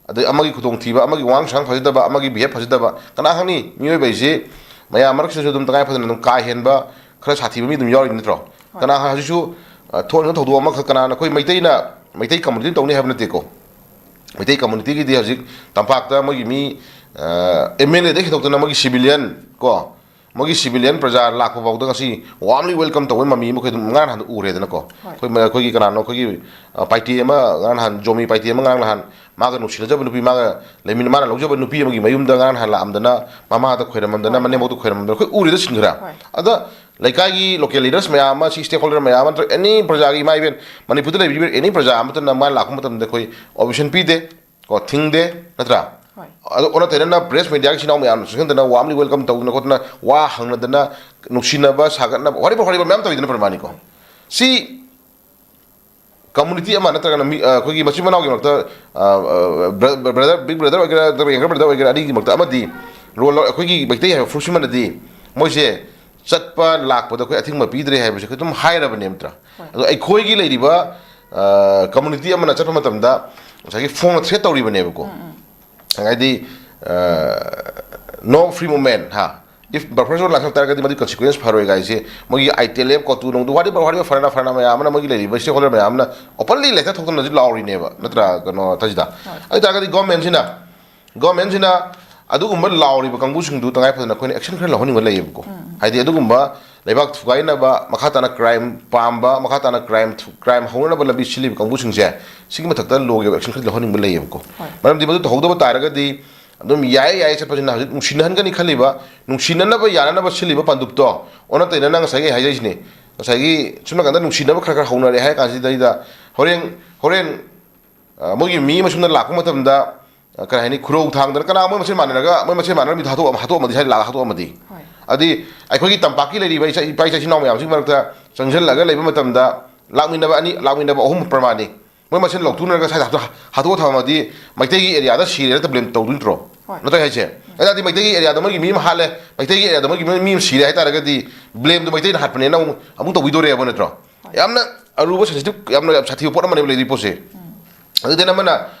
ꯑꯗꯩ ꯑꯃꯒꯤ ꯈꯨꯗꯣꯡꯊꯤꯕ, ꯑꯃꯒꯤ ꯋꯥꯉꯥꯡ ꯁꯉꯥꯡ ꯐꯖꯗꯕ, ꯑꯃꯒꯤ ꯕꯤꯍꯦꯞ ꯐꯖꯗꯕ, ꯀꯅꯥ ꯈꯪꯅꯤ? ꯃꯤꯑꯣꯏꯕ ꯍꯥꯏꯁꯤ ꯃꯌꯥꯝ ꯃꯔꯛꯁꯤꯗꯁꯨ ꯑꯗꯨꯝ ꯇꯉꯥꯏ ꯐꯗꯅ ꯑꯗꯨꯝ ꯀꯥ ꯍꯦꯟꯕ, ꯈꯔ ꯁꯥꯊꯤꯕ ꯃꯤ ꯑꯗꯨꯝ ꯌꯥꯎꯔꯤ ꯅꯠꯇ꯭ꯔꯣ? ꯀꯅꯥ ꯈꯪ ꯍꯧꯖꯤꯛꯁꯨ, ꯑ, ꯊꯣꯛꯍꯟꯅꯤꯡꯕ ꯊꯧꯗꯣꯛ ꯑꯃꯈꯛ, ꯀꯅꯥꯅ, ꯑꯩꯈꯣꯏ ꯃꯩꯇꯩꯅ, ꯃꯩꯇꯩ ꯀꯝꯃꯨꯅꯤꯇꯤꯅ ꯇꯧꯅꯤ ꯍꯥꯏꯕ ꯅꯠꯇꯦꯀꯣ꯫ ꯃꯩꯇꯩ ꯀꯝꯃꯨꯅꯤꯇꯤꯒꯤꯗꯤ ꯍꯧꯖꯤꯛ ꯇꯝꯄꯥꯛꯇ ꯃꯣꯏꯒꯤ ꯃꯤ, ꯑꯦꯝ ꯑꯦꯜ ꯑꯦꯗ ꯍꯦꯟꯗꯣꯛꯇꯅ ꯃꯣꯏꯒꯤ ꯁꯤꯚꯤꯂꯤꯌꯟ ꯀꯣ, ꯃꯣꯏꯒꯤ ꯁꯤꯚꯤꯂꯤꯌꯟ ꯄ꯭ꯔꯖꯥ ꯂꯥꯛꯄ ꯐꯥꯎꯗ ꯉꯁꯤ ꯋꯥꯔꯝꯂꯤ ꯋꯦꯜꯀꯝ ꯇꯧꯕꯒꯤ ꯃꯃꯤ ꯑꯃ ꯑꯩꯈꯣꯏ ꯑꯗꯨꯝ ꯉꯔꯥꯡ ꯅꯍꯥꯟꯗ ꯎꯔꯦꯗꯅꯀꯣ꯫ ꯑꯩꯈꯣꯏ ꯃ-, ꯑꯩꯈꯣꯏꯒꯤ ꯀꯅꯥꯅꯣ, ꯑꯩꯈꯣꯏꯒꯤ, ꯑ, ꯄꯥꯏꯇꯦ ꯑꯃ ꯉꯔꯥꯡ ꯅꯍꯥꯟ, ꯖꯣꯃꯤ ꯄꯥꯏꯇꯦ ꯑꯃ ꯉꯔꯥꯡ ꯅꯍꯥꯟ ꯃꯥꯒ ꯅꯨꯡꯁꯤꯅꯖꯕ ꯅꯨꯄꯤ, ꯃꯥꯒ ꯂꯩꯃꯤꯟ-, ꯃꯥꯅ ꯂꯧꯖꯕ ꯅꯨꯄꯤ ꯑꯃꯒꯤ ꯃꯌꯨꯝꯗ ꯉꯔꯥꯡ ꯅꯍꯥꯟ ꯂꯥꯛꯑꯝꯗꯅ, ꯃꯃꯥꯗ ꯈꯣꯏꯔꯝꯃꯝꯗꯅ, ꯃꯅꯦꯝꯕꯣꯛꯇ ꯈꯣꯏꯔꯝꯃꯝꯗꯅ ꯑꯩꯈꯣꯏ ꯎꯔꯦꯗ ꯁꯤꯟꯈ꯭ꯔꯦ꯫ ꯑꯗ ꯂꯩꯀꯥꯏꯒꯤ ꯂꯣꯀꯦꯜ ꯂꯤꯗꯔꯁ ꯃꯌꯥꯝ ꯑꯃ, ꯁꯤ ꯁ꯭ꯇꯦꯛ ꯍꯣꯜꯗꯔ ꯃꯌꯥꯝ ꯑꯃ, ꯅꯠꯇ꯭ꯔꯒ ꯑꯦꯅꯤ ꯄ꯭ꯔꯖꯥꯒꯤ, ꯏꯃꯥ ꯏꯕꯦꯟ, ꯃꯅꯤꯄꯨꯔꯗ ꯂꯩꯕꯤꯕ ꯑꯦꯅꯤ ꯄ꯭ꯔꯖꯥ ꯑꯃꯠꯇꯅ ꯃꯥ ꯂꯥꯛꯄ ꯃꯇꯝꯗ ꯑꯩꯈꯣꯏ ꯑꯣꯕꯖꯦꯛꯁꯟ ꯄꯤꯗꯦ ꯀꯣ, ꯊꯤꯡꯗꯦ ꯅꯠꯇ꯭ꯔꯥ? ꯑꯗꯣ ꯑꯣꯟꯅ ꯇꯩꯅꯅ ꯄ꯭ꯔꯦꯁ ꯃꯦꯗꯤꯌꯥꯒꯤ ꯏꯆꯤꯟ ꯏꯅꯥꯎ ꯃꯌꯥꯝꯅ ꯆꯪꯁꯤꯟꯗꯅ ꯋꯥꯔꯝꯂꯤ ꯋꯦꯜꯀꯝ ꯇꯧꯗꯅ ꯈꯣꯠꯇꯅ, ꯋꯥ ꯍꯪꯅꯗꯅ, ꯅꯨꯡꯁꯤꯅꯕ ꯁꯥꯒꯠꯅꯕ, ꯋꯥꯔꯤꯕ ꯋꯥꯔꯤꯕ ꯃꯌꯥꯝ ꯇꯧꯋꯤꯗꯅ ꯄ꯭ꯔꯃꯥꯅꯤꯀꯣ꯫ ꯁꯤ ꯀꯝꯃꯨꯅꯤꯇꯤ ꯑꯃ ꯅꯠꯇ꯭ꯔꯒꯅ ꯃꯤ, ꯑ, ꯑꯩꯈꯣꯏꯒꯤ ꯃꯆꯤꯟ ꯃꯅꯥꯎꯒꯤ ꯃꯔꯛꯇ, ꯑ, ꯑ, ꯕ꯭ꯔ-, ꯕ꯭ꯔꯗꯔ, ꯕꯤꯛ ꯕ꯭ꯔꯗꯔ ꯑꯣꯏꯒꯦꯔꯥ ꯅꯠꯇ꯭ꯔꯒ ꯌꯪꯒꯔ ꯕ꯭ꯔꯗꯔ ꯑꯣꯏꯒꯦꯔꯥ, ꯑꯅꯤꯒꯤ ꯃꯔꯛꯇ ꯑꯃꯗꯤ ꯔꯣꯜ ꯂꯧ-, ꯑꯩꯈꯣꯏꯒꯤ ꯃꯩꯇꯩ ꯍꯥꯏꯕ ꯐꯨꯔꯨꯞꯁꯤꯃꯅꯗꯤ ꯃꯣꯏꯁꯦ ꯆꯠꯄ ꯂꯥꯛꯄꯗ ꯑꯩꯈꯣꯏ ꯑꯊꯤꯡꯕ ꯄꯤꯗ꯭ꯔꯦ ꯍꯥꯏꯕꯁꯦ ꯑꯩꯈꯣꯏ ꯑꯗꯨꯝ ꯍꯥꯏꯔꯕꯅꯦ ꯅꯠꯇ꯭ꯔꯥ? ꯑꯗꯣ ꯑꯩꯈꯣꯏꯒꯤ ꯂꯩꯔꯤꯕ, ꯑ, ꯀꯝꯃꯨꯅꯤꯇꯤ ꯑꯃꯅ ꯆꯠꯄ ꯃꯇꯝꯗ ꯉꯁꯥꯏꯒꯤ ꯐꯣꯟꯅ ꯊ꯭ꯔꯦꯠ ꯇꯧꯔꯤꯕꯅꯦꯕꯀꯣ꯫ ꯍꯥꯏꯗꯤ, ꯑ, "No free movement" ꯍꯥ, if buffer zone ꯂꯥꯛꯁꯜꯂꯛ ꯇꯥꯔꯒꯗꯤ ꯃꯗꯨꯒꯤ ꯀꯟꯁꯤꯀ꯭ꯋꯦꯟꯁ ꯐꯔꯣꯏ ꯀꯥꯏꯁꯦ ꯃꯣꯏꯒꯤ ꯑꯥꯏ ꯇꯤ ꯑꯦꯜ ꯑꯦꯐ, ꯀꯣꯇꯨ ꯅꯨꯡꯗꯨ, ꯋꯥꯔꯤꯕ ꯋꯥꯔꯤꯕ ꯐꯔꯅ ꯐꯔꯅ ꯃꯌꯥꯝ ꯑꯃꯅ, ꯃꯣꯏꯒꯤ ꯂꯩꯔꯤꯕ ꯁ꯭ꯇꯦꯛ ꯍꯣꯜꯗꯔ ꯃꯌꯥꯝ ꯑꯃꯅ ꯑꯣꯄꯟꯂꯤ ꯂꯦꯇꯔ ꯊꯣꯛꯇꯅ ꯍꯧꯖꯤꯛ ꯂꯥꯎꯔꯤꯅꯦꯕ ꯅꯠꯇ꯭ꯔꯥ, ꯀꯩꯅꯣ, ꯊꯥꯖꯤꯗ? ꯑꯗꯨ ꯑꯣꯏ ꯇꯥꯔꯒꯗꯤ ꯒꯣꯔꯃꯦꯟꯁꯤꯅ, ꯒꯣꯔꯃꯦꯟꯁꯤꯅ ꯑꯗꯨꯒꯨꯝꯕ ꯂꯥꯎꯔꯤꯕ ꯀꯥꯡꯕꯨꯁꯤꯡꯗꯨ ꯇꯉꯥꯏ ꯐꯗꯅ ꯑꯩꯈꯣꯏꯅ ꯑꯦꯛꯁꯟ ꯈꯔ ꯂꯧꯍꯟꯅꯤꯡꯕ ꯂꯩꯌꯦꯕꯀꯣ꯫ ꯍꯥꯏꯗꯤ ꯑꯗꯨꯒꯨꯝꯕ ꯂꯩꯕꯥꯛ ꯊꯨꯒꯥꯏꯅꯕ, ꯃꯈꯥ ꯇꯥꯅ ꯀ꯭ꯔꯥꯏꯝ ꯄꯥꯝꯕ, ꯃꯈꯥ ꯇꯥꯅ ꯀ꯭ꯔꯥꯏꯝ ꯊꯨ-, ꯀ꯭ꯔꯥꯏꯝ ꯍꯧꯅꯅꯕ ꯂꯝꯕꯤ ꯁꯤꯜꯂꯤꯕ ꯀꯥꯡꯕꯨꯁꯤꯡꯁꯦ, ꯁꯤꯒꯤ ꯃꯊꯛꯇ ꯂꯣꯒꯤ ꯑꯣꯏꯕ ꯑꯦꯛꯁꯟ ꯈꯔꯗꯤ ꯂꯧꯍꯟꯅꯤꯡꯕ ꯂꯩꯌꯦꯕꯀꯣ꯫ ꯃꯔꯝꯗꯤ ꯃꯗꯨ ꯇꯧꯍꯧꯗꯕ ꯇꯥꯔꯒꯗꯤ ꯑꯗꯨꯝ ꯌꯥꯏ ꯌꯥꯏ ꯆꯠꯄꯁꯤꯅ ꯍꯧꯖꯤꯛ ꯅꯨꯡꯁꯤꯅꯍꯟꯒꯅꯤ ꯈꯜꯂꯤꯕ, ꯅꯨꯡꯁꯤꯅꯅꯕ ꯌꯥꯅꯅꯕ ꯁꯤꯜꯂꯤꯕ ꯄꯥꯟꯗꯨꯞꯇꯣ ꯑꯣꯟꯅ ꯇꯩꯅꯅ ꯉꯁꯥꯏꯒꯤ ꯍꯥꯏꯖꯩꯁꯤꯅꯦ, ꯉꯁꯥꯏꯒꯤ ꯁꯨꯝ ꯅꯥꯀꯟꯗ ꯅꯨꯡꯁꯤꯅꯕ ꯈꯔ ꯈꯔ ꯍꯧꯅꯔꯦ ꯍꯥꯏꯔ ꯀꯥꯟꯁꯤꯗꯩꯗ ꯍꯣꯔꯦꯟ, ꯍꯣꯔꯦꯟ, ꯑ, ꯃꯣꯏꯒꯤ ꯃꯤ ꯑꯃ ꯁꯨꯝꯅ ꯂꯥꯛꯄ ꯃꯇꯝꯗ, ꯑ, ꯀꯔꯤ ꯍꯥꯏꯅꯤ, ꯈꯨꯔꯧ ꯊꯥꯡꯗꯅ ꯀꯅꯥ ꯃꯣꯏ ꯃꯁꯦꯟ ꯃꯥꯟꯅꯔꯒ, ꯃꯣꯏ ꯃꯁꯦꯟ ꯃꯥꯟꯅꯔꯒ ꯃꯤ ꯍꯥꯠꯇꯣꯛꯑ-, ꯍꯥꯠꯇꯣꯛꯑꯝꯃꯗꯤ, ꯁ꯭ꯋꯥꯏꯗ ꯂꯥꯛꯑꯒ ꯍꯥꯠꯇꯣꯛꯑꯝꯃꯗꯤ? ꯑꯗꯨꯗꯤ ꯑꯩꯈꯣꯏꯒꯤ ꯇꯝꯄꯥꯛꯀꯤ ꯂꯩꯔꯤꯕ ꯏꯆꯥ, ꯏꯄꯥ ꯏꯆꯥ ꯏꯆꯤꯟ ꯏꯅꯥꯎ ꯃꯌꯥꯝꯁꯤꯒꯤ ꯃꯔꯛꯇ ꯆꯪꯁꯤꯜꯂꯒ ꯂꯩꯕ ꯃꯇꯝꯗ ꯂꯥꯛꯃꯤꯟꯅꯕ ꯑꯅꯤ, ꯂꯥꯛꯃꯤꯟꯅꯕ ꯑꯍꯨꯝ ꯄ꯭ꯔꯃꯥꯅꯤ꯫ ꯃꯣꯏ ꯃꯁꯦꯟ ꯂꯧꯊꯣꯛꯅꯔꯒ ꯁ꯭ꯋꯥꯏꯗ ꯍꯥꯠꯇꯣꯛ-, ꯍꯥꯠꯇꯣꯛꯑ ꯊꯝꯃꯗꯤ ꯃꯩꯇꯩꯒꯤ ꯑꯦꯔꯤꯌꯥꯗ ꯁꯤꯔꯦꯅ ꯕ꯭ꯂꯦꯝ ꯇꯧꯗꯣꯏ ꯅꯠꯇ꯭ꯔꯣ? ꯍꯣꯏ꯫ ꯅꯠꯇ꯭ꯔꯥ ꯍꯥꯏꯁꯦ? ꯑꯗꯨ ꯇꯥꯔꯗꯤ ꯃꯩꯇꯩꯒꯤ ꯑꯦꯔꯤꯌꯥꯗ ꯃꯣꯏꯒꯤ ꯃꯤ ꯑꯃ ꯍꯥꯠꯂꯦ, ꯃꯩꯇꯩꯒꯤ ꯑꯦꯔꯤꯌꯥꯗ ꯃꯣꯏꯒꯤ ꯃꯤ ꯑꯃ ꯁꯤꯔꯦ ꯍꯥꯏ ꯇꯥꯔꯒꯗꯤ, ꯕ꯭ꯂꯦꯝꯗꯣ ꯃꯩꯇꯩꯅ ꯍꯥꯠꯄꯅꯦꯅ ꯑꯃꯨꯛ ꯑꯃꯨꯛ ꯇꯧꯕꯤꯗꯣꯔꯦꯕ, ꯅꯠꯇ꯭ꯔꯣ? ꯍꯣꯏ꯫ ꯌꯥꯝꯅ ꯑꯔꯨꯕ, ꯁꯦꯟꯁꯤꯇꯤꯞ, ꯌꯥꯝꯅ ꯌꯥꯝ ꯁꯥꯊꯤꯕ ꯄꯣꯠ ꯑꯃꯅꯦꯕ ꯂꯩꯔꯤ ꯄꯣꯠꯁꯦ꯫ ꯎꯝ꯫ ꯑꯗꯨꯗꯤ ꯑꯃꯅ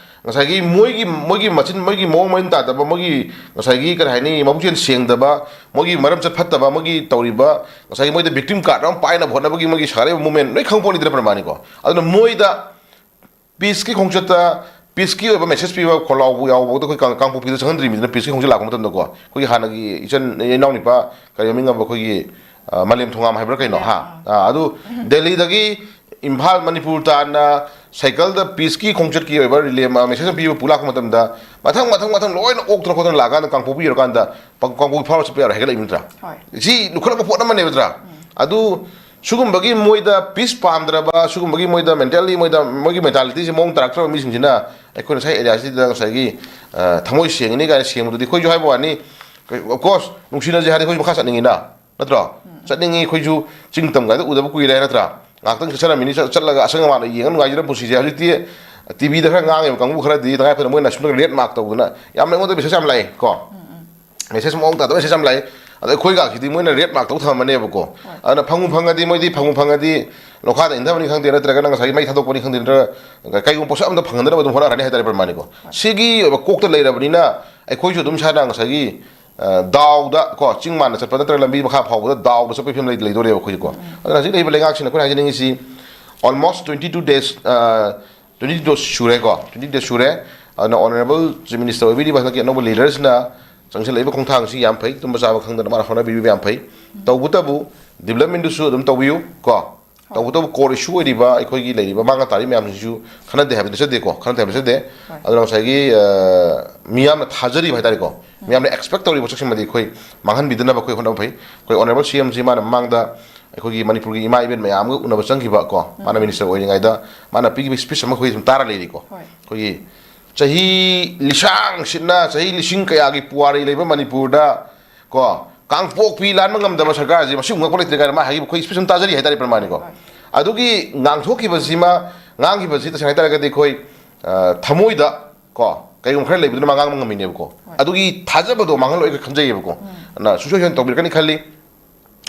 ꯉꯁꯥꯏꯒꯤ ꯃꯣꯏꯒꯤ, ꯃꯣꯏꯒꯤ ꯃꯆꯤꯟ, ꯃꯣꯏꯒꯤ ꯃꯑꯣꯡ ꯃꯔꯤꯟ ꯇꯥꯗꯕ, ꯃꯣꯏꯒꯤ ꯉꯁꯥꯏꯒꯤ ꯀꯔꯤ ꯍꯥꯏꯅꯤ, ꯃꯕꯨꯛꯆꯦꯜ ꯁꯦꯡꯗꯕ, ꯃꯣꯏꯒꯤ ꯃꯔꯝ ꯆꯠ ꯐꯠꯇꯕ, ꯃꯣꯏꯒꯤ ꯇꯧꯔꯤꯕ, ꯉꯁꯥꯏꯒꯤ ꯃꯣꯏꯗ ꯕꯤꯛꯇꯤꯝ ꯀꯥꯔꯗ ꯑꯃ ꯄꯥꯏꯅꯕ ꯍꯣꯠꯅꯕꯒꯤ ꯃꯣꯏꯒꯤ ꯁꯥꯒꯠꯂꯛꯏꯕ ꯃꯨꯞꯃꯦꯟ ꯂꯣꯏ ꯈꯪꯕ ꯄꯣꯠꯅꯤꯗꯅ ꯄ꯭ꯔꯃꯥꯅꯤꯀꯣ꯫ ꯑꯗꯨꯅ ꯃꯣꯏꯗ ꯄꯤꯁꯀꯤ ꯈꯣꯡꯆꯠꯇ, ꯄꯤꯁꯀꯤ ꯑꯣꯏꯕ ꯃꯦꯁꯦꯖ ꯄꯤꯕ ꯈꯣꯜꯂꯥꯎꯕ ꯌꯥꯎꯕꯗ ꯑꯩꯈꯣꯏ ꯀꯥꯡ-, ꯀꯥꯡꯄꯣꯛꯄꯤꯗ ꯆꯪꯍꯟꯗ꯭ꯔꯤꯕꯅꯤꯅ, ꯄꯤꯁꯀꯤ ꯈꯣꯡꯆꯠ ꯂꯥꯛꯄ ꯃꯇꯝꯗꯀꯣ, ꯑꯩꯈꯣꯏꯒꯤ ꯍꯥꯟꯅꯒꯤ ꯏꯆꯟ, ꯏꯅꯥꯎꯅꯨꯄꯥ, ꯀꯔꯤ ꯃꯃꯤꯡ ꯑꯃ, ꯑꯩꯈꯣꯏꯒꯤ, ꯑ, ꯃꯥꯂꯦꯝ ꯊꯣꯉꯥꯝ ꯍꯥꯏꯕ꯭ꯔꯥ ꯀꯩꯅꯣ, ꯍꯥ? ꯑꯥ, ꯑꯗꯨ ꯗꯦꯜꯂꯤꯗꯒꯤ ꯏꯝꯐꯥꯜ, ꯃꯅꯤꯄꯨꯔ ꯇꯥꯟꯅ ꯁꯥꯏꯀꯜꯗ ꯄꯤꯁꯀꯤ ꯈꯣꯡꯆꯠꯀꯤ ꯑꯣꯏꯕ ꯔꯤꯂꯦ ꯑꯃ, ꯃꯦꯁꯦꯖ ꯑꯃ ꯄꯤꯕ ꯄꯨ ꯂꯥꯛꯄ ꯃꯇꯝꯗ, ꯃꯊꯪ, ꯃꯊꯪ, ꯃꯊꯪ ꯂꯣꯏꯅ ꯑꯣꯛꯇꯅ ꯈꯣꯠꯇꯅ ꯂꯥꯛꯑꯀꯥꯟꯗ ꯀꯥꯡꯄꯣꯛꯄꯤ ꯌꯧꯔꯀꯥꯟꯗ ꯄ-, ꯀꯥꯡꯄꯣꯛꯄꯤ ꯐꯥꯎꯔ ꯆꯠꯄ ꯌꯥꯔꯣꯏ ꯍꯥꯏꯒꯠꯂꯛꯏ ꯅꯠꯇ꯭ꯔꯥ? ꯍꯣꯏ꯫ ꯁꯤ ꯂꯨꯈꯠꯂꯛꯄ ꯄꯣꯠ ꯑꯃꯅꯦꯕ ꯅꯠꯇ꯭ꯔꯥ? ꯎꯝ꯫ ꯑꯗꯨ ꯁꯤꯒꯨꯝꯕꯒꯤ ꯃꯣꯏꯗ ꯄꯤꯁ ꯄꯥꯝꯗ꯭ꯔꯕ, ꯁꯤꯒꯨꯝꯕꯒꯤ ꯃꯣꯏꯗ ꯃꯦꯟꯇꯦꯜꯂꯤ, ꯃꯣꯏꯗ, ꯃꯣꯏꯒꯤ ꯃꯦꯟꯇꯥꯂꯤꯇꯤꯁꯦ ꯃꯑꯣꯡ ꯇꯥꯔꯛꯇ꯭ꯔꯕ ꯃꯤꯁꯤꯡꯁꯤꯅ ꯑꯩꯈꯣꯏ ꯉꯁꯥꯏ ꯑꯦꯔꯤꯌꯥꯁꯤꯗ ꯉꯁꯥꯏꯒꯤ, ꯑ, ꯊꯃꯣꯏ ꯁꯦꯡꯉꯤꯅꯤ ꯀꯥꯏꯅ ꯁꯦꯡꯕꯗꯨꯗꯤ ꯑꯩꯈꯣꯏꯁꯨ ꯍꯥꯏꯕ ꯋꯥꯅꯤ, of course, ꯅꯨꯡꯁꯤꯅꯁꯦ ꯍꯥꯏꯔꯗꯤ ꯑꯩꯈꯣꯏꯁꯨ ꯃꯈꯥ ꯆꯠꯅꯤꯡꯉꯤꯅ, ꯅꯠꯇ꯭ꯔꯣ? ꯎꯝ꯫ ꯆꯠꯅꯤꯡꯉꯤ ꯑꯩꯈꯣꯏꯁꯨ, ꯆꯤꯡ ꯇꯝ ꯀꯥꯏꯗ ꯎꯗꯕ ꯀꯨꯏꯔꯦ, ꯅꯠꯇ꯭ꯔꯥ? ꯉꯥꯏꯍꯥꯛꯇꯪ ꯆꯠꯆꯔꯝꯃꯤꯅꯤ, ꯆꯠ-, ꯆꯠꯂꯒ ꯑꯁꯪ ꯑꯃꯥꯟꯗ ꯌꯦꯡꯉ ꯅꯨꯡꯉꯥꯏꯖꯔꯝꯕ ꯄꯨꯟꯁꯤꯁꯦ꯫ ꯍꯧꯖꯤꯛꯇꯤ ꯇꯤꯚꯤꯗ ꯈꯔ ꯉꯥꯡꯉꯦꯕ ꯀꯥꯡꯕꯨ ꯈꯔꯗꯤ ꯇꯉꯥꯏ ꯐꯗꯅ ꯃꯣꯏꯅ ꯁꯨꯝ ꯔꯦꯠ ꯃꯥꯔꯛ ꯇꯧꯗꯅ ꯌꯥꯝꯅ ꯑꯩꯉꯣꯟꯗ ꯃꯦꯁꯦꯖ ꯌꯥꯝ ꯂꯥꯛꯑꯦ ꯀꯣ꯫ ꯎꯝ, ꯎꯝ꯫ ꯃꯦꯁꯦꯖ ꯃꯑꯣꯡ ꯇꯥꯗꯕ ꯃꯦꯁꯦꯖ ꯌꯥꯝ ꯂꯥꯛꯑꯦ꯫ ꯑꯗꯣ ꯑꯩꯈꯣꯏꯒꯁꯤꯗꯤ ꯃꯣꯏꯅ ꯔꯦꯠ ꯃꯥꯔꯛ ꯇꯧ ꯊꯝꯃꯝꯃꯅꯦꯕꯀꯣ꯫ ꯍꯣꯏ꯫ ꯑꯗꯨꯅ ꯐꯪꯕꯨ ꯐꯪꯉꯗꯤ, ꯃꯣꯏꯗꯤ ꯐꯪꯕꯨ ꯐꯪꯉꯗꯤ ꯂꯣꯈꯥꯗ ꯏꯟꯊꯕꯅꯤ ꯈꯪꯗꯦ, ꯅꯠꯇ꯭ꯔꯒꯅ ꯉꯁꯥꯏꯒꯤ ꯃꯩ ꯊꯥꯗꯣꯛꯄꯅꯤ ꯈꯪꯗꯦ, ꯅꯠꯇ꯭ꯔꯒ ꯀꯩꯒꯨꯝꯕ ꯄꯣꯠꯁꯛ ꯑꯝꯇ ꯐꯪꯍꯟꯗꯅꯕ ꯑꯗꯨꯝ ꯍꯣꯠꯅꯔꯛꯀꯅꯤ ꯍꯥꯏꯇꯥꯔꯦ ꯄ꯭ꯔꯃꯥꯅꯤꯀꯣ꯫ ꯍꯣꯏ꯫ ꯁꯤꯒꯤ ꯑꯣꯏꯕ ꯀꯣꯛꯇ ꯂꯩꯔꯕꯅꯤꯅ ꯑꯩꯈꯣꯏꯁꯨ ꯑꯗꯨꯝ ꯏꯁꯥꯅ ꯉꯁꯥꯏꯒꯤ, ꯑ, ꯗꯥꯎꯗ ꯀꯣ, ꯆꯤꯡ ꯃꯥꯟꯅ ꯆꯠꯄ ꯅꯠꯇ꯭ꯔꯒ ꯂꯝꯕꯤ ꯃꯈꯥ ꯐꯥꯎꯕꯗ ꯗꯥꯎꯗ ꯆꯠꯄꯒꯤ ꯐꯤꯕꯝ ꯂꯩ-, ꯂꯩꯗꯣꯔꯦꯕ ꯑꯩꯈꯣꯏꯁꯦꯀꯣ꯫ ꯎꯝ, ꯎꯝ꯫ ꯑꯗꯨꯅ ꯍꯧꯖꯤꯛ ꯂꯩꯔꯤꯕ ꯂꯩꯉꯥꯛꯁꯤꯅ ꯑꯩꯈꯣꯏꯅ ꯍꯥꯏꯖꯅꯤꯡꯉꯤꯁꯤ, almost twenty two days, ꯑ, twenty days ꯁꯨꯔꯦꯀꯣ, twenty days ꯁꯨꯔꯦ꯫ ꯑꯗꯨꯅ Honourable Chief Minister ꯑꯣꯏꯕꯤꯔꯤꯕ ꯍꯟꯗꯛꯀꯤ ꯑꯅꯧꯕ ꯂꯤꯗꯔꯁꯤꯅ ꯆꯪꯁꯤꯜꯂꯛꯏꯕ ꯈꯣꯡꯊꯥꯡꯁꯤ ꯌꯥꯝ ꯐꯩ, ꯇꯨꯝꯕ ꯆꯥꯕ ꯈꯪꯗꯅ ꯃꯥꯅ ꯍꯣꯠꯅꯕꯤꯔꯤꯕ ꯌꯥꯝ ꯐꯩ꯫ ꯇꯧꯕꯇꯕꯨ development ꯗꯨꯁꯨ ꯑꯗꯨꯝ ꯇꯧꯕꯤꯌꯨ ꯀꯣ꯫ ꯍꯣꯏ꯫ ꯇꯧꯕꯇꯕꯨ core issue ꯑꯣꯏꯔꯤꯕ ꯑꯩꯈꯣꯏꯒꯤ ꯂꯩꯔꯤꯕ ꯃꯥꯡ ꯇꯥꯔꯤꯕ ꯃꯌꯥꯝꯁꯤꯡꯁꯨ ꯈꯟꯅꯗꯦ ꯍꯥꯏꯕꯗꯤ ꯅꯠꯆꯗꯦꯀꯣ, ꯈꯟꯅꯗꯦ ꯍꯥꯏꯕ ꯅꯠꯆꯗꯦ꯫ ꯍꯣꯏ꯫ ꯑꯗꯨꯅ ꯉꯁꯥꯏꯒꯤ, ꯑ, ꯃꯤꯌꯥꯝꯅ ꯊꯥꯖꯔꯤꯕ ꯍꯥꯏꯇꯥꯔꯦꯀꯣ, ꯎꯝ꯫ ꯃꯤꯌꯥꯝꯅ expect ꯇꯧꯔꯤꯕ ꯄꯣꯠꯁꯛꯁꯤꯃꯗꯤ ꯑꯩꯈꯣꯏ ꯃꯥꯡꯍꯟꯕꯤꯗꯅꯕ ꯑꯩꯈꯣꯏ ꯍꯣꯠꯅꯕ ꯐꯩ꯫ ꯑꯩꯈꯣꯏ Honourable C M ꯁꯤ ꯃꯥꯅ ꯃꯃꯥꯡꯗ ꯑꯩꯈꯣꯏꯒꯤ ꯃꯅꯤꯄꯨꯔꯒꯤ ꯏꯃꯥ ꯏꯕꯦꯟ ꯃꯌꯥꯝꯒ ꯎꯅꯕ ꯆꯪꯈꯤꯕ ꯀꯣ, ꯃꯥꯅ ꯎꯝ꯫ Minister ꯑꯣꯏꯔꯤꯉꯩꯗ ꯃꯥꯅ ꯄꯤꯈꯤꯕ speech ꯑꯃ ꯑꯩꯈꯣꯏ ꯁꯨꯝ ꯇꯥꯔ ꯂꯩꯔꯤꯀꯣ꯫ ꯍꯣꯏ꯫ ꯑꯩꯈꯣꯏꯒꯤ ꯆꯍꯤ ꯂꯤꯁꯥꯡ ꯁꯤꯠꯅ, ꯆꯍꯤ ꯂꯤꯁꯤꯡ ꯀꯌꯥꯒꯤ ꯄꯨꯋꯥꯔꯤ ꯂꯩꯕ ꯃꯅꯤꯄꯨꯔꯗ ꯀꯣ, ꯀꯥꯡꯄꯣꯛꯄꯤ ꯂꯥꯟꯕ ꯉꯝꯗꯕ ꯁꯔꯀꯥꯔꯁꯦ ꯃꯁꯤ ꯉꯛꯄ ꯂꯩꯇ꯭ꯔꯦ ꯀꯥꯏꯅ ꯃꯥ ꯍꯥꯏꯈꯤꯕ ꯑꯩꯈꯣꯏ speech ꯑꯃ ꯇꯥꯖꯔꯤ ꯍꯥꯏꯇꯥꯔꯦ ꯄ꯭ꯔꯃꯥꯅꯤꯀꯣ꯫ ꯍꯣꯏ꯫ ꯑꯗꯨꯒꯤ ꯉꯥꯡꯊꯣꯛꯈꯤꯕꯁꯤꯃ, ꯉꯥꯡꯈꯤꯕꯁꯤ ꯇꯁꯦꯡꯅ ꯍꯥꯏꯇꯥꯔꯒꯗꯤ ꯑꯩꯈꯣꯏ, ꯑ, ꯊꯃꯣꯏꯗ ꯀꯣ, ꯀꯩꯒꯨꯝꯕ ꯈꯔ ꯂꯩꯕꯗꯨꯅ ꯃꯥ ꯉꯥꯡꯕ ꯉꯝꯃꯤꯅꯦꯕꯀꯣ꯫ ꯑꯗꯨꯒꯤ ꯊꯥꯖꯕꯗꯣ ꯃꯥꯡꯍꯜꯂꯣꯏ ꯈꯟꯖꯩꯌꯦꯕꯀꯣ꯫ ꯑꯗꯨꯅ ꯁꯨꯡꯁꯣꯏ ꯁꯣꯏꯗꯅ ꯇꯧꯕꯤꯔꯛꯀꯅꯤ ꯈꯜꯂꯤ꯫